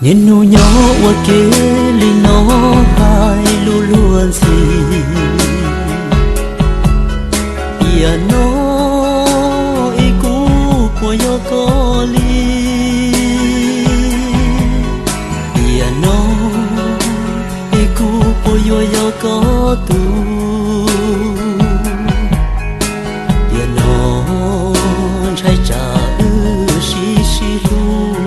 Niaj hnub nyob ua ke li no hais lus luag ntxhi. Tiam no es kuv puas yog koj li? Tiam no es kuv puas yuav yog koj tug? Tiam no ntshai tsam wb sib sib hlub,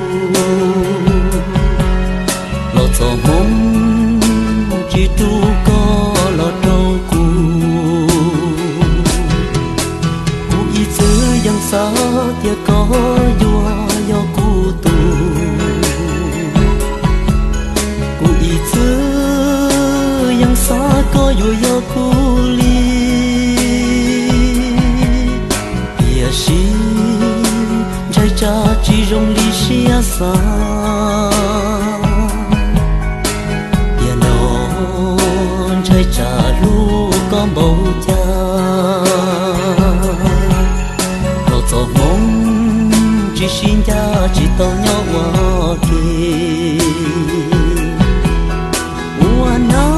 los txog hmoov tsis tu koj los rau kuv. Kuv ib txwm yeej xav tias koj yuav yog kuv tug. Kuv ib txwm yeej xav koj yuav yog kuv li. Tiam sis ntshai tsam tsis zoo li siab xav. Tiam no ntshai tsam hlub koj npaum cas, los txog hmoov tsis sib ncaj tsis tau nyob ua ke. Ua neej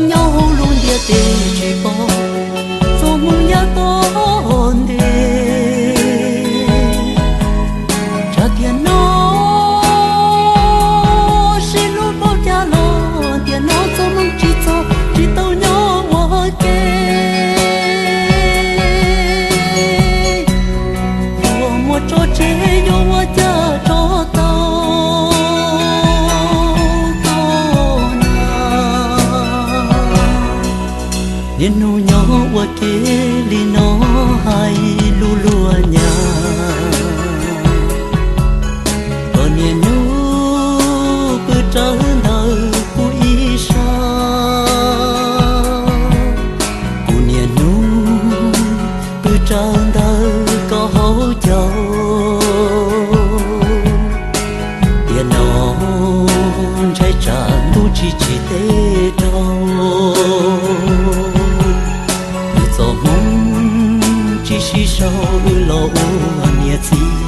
nyob hauv lub ntiaj teb tsis pom, txoj hmoov yav tom ntej. Tsam tiam no sib hlub npaum cas los tiam no txoj hmoov tsis txog tsis tau nyob ua ke. Yuav muaj tso tseg yuav ua cas tso tau koj na. Niaj hnub nyob ua ke li no hais lus luag nyas, koj niaj hnub pw rawv ntawm kuv ib sab. Kuv niaj hnub pw rawv ntawm koj hauv caug. Tiam no ntshai tsam ntuj tsis tsim teb rau, nws txoj hmoov tsis sib sau wb los ua niam txiv